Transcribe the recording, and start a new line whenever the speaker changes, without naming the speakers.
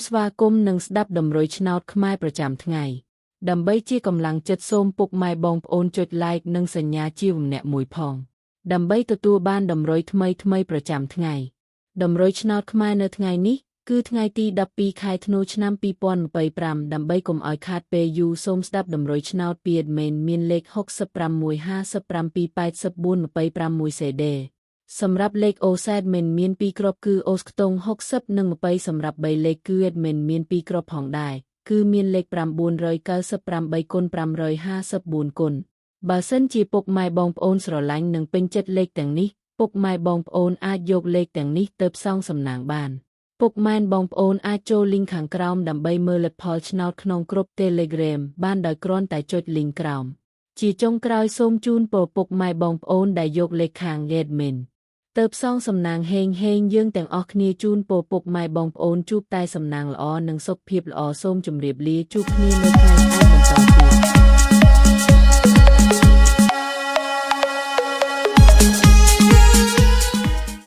ស្វាគមន៍និងស្ដាប់តម្រុយឆ្នោតខ្មែរប្រចាំថ្ងៃដើម្បីជាកម្លាំងចិត្តសូមពុកម៉ែបងប្អូនចុច Like និងសញ្ញាជាវម្នាក់មួយផង ដើម្បីទទួលបានតម្រុយថ្មីថ្មីប្រចាំថ្ងៃតម្រុយឆ្នោតខ្មែរនៅថ្ងៃនេះគឺថ្ងៃទី12ខែធ្នូឆ្នាំ2025ដើម្បីកុំឲ្យខាតពេលយូរសូមស្ដាប់តម្រុយឆ្នោតពី admin មានលេខ66 57 84 26 CD សម្រាប់លេខអូស admin មាន2គ្រាប់គឺអូសខ្ទង់60និង20សម្រាប់3លេខគឺ admin មាន2គ្រាប់ផងដែរគឺមានលេខ998គុណ554គុណបើសិនជាពុកម៉ែបងប្អូនស្រឡាញ់និងពេញចិត្តលេខទាំងនេះពុកម៉ែបងប្អូនអាចយកលេខទាំងនេះទៅផ្សងសំណាងបានពុកម៉ែបងប្អូនអាចចូល link ខាងក្រោមដើម្បីមើលលទ្ធផលឆ្នោតក្នុងក្រុម Telegram បានដោយគ្រាន់តែចុច link ក្រោមជាចុងក្រោយសូមជូនពរពុកម៉ែបងប្អូនដែលយកលេខខាង admin ទៅផ្សងសំណាងហេងហេងយើងទាំងអស់គ្នាជូនពរពុកម៉ែបងប្អូនជួបតែសំណាងល្អនិងសុខភាពល្អសូមជម្រាបលាជួបគ្នានៅថ្ងៃស្អែកបន្តទៀត។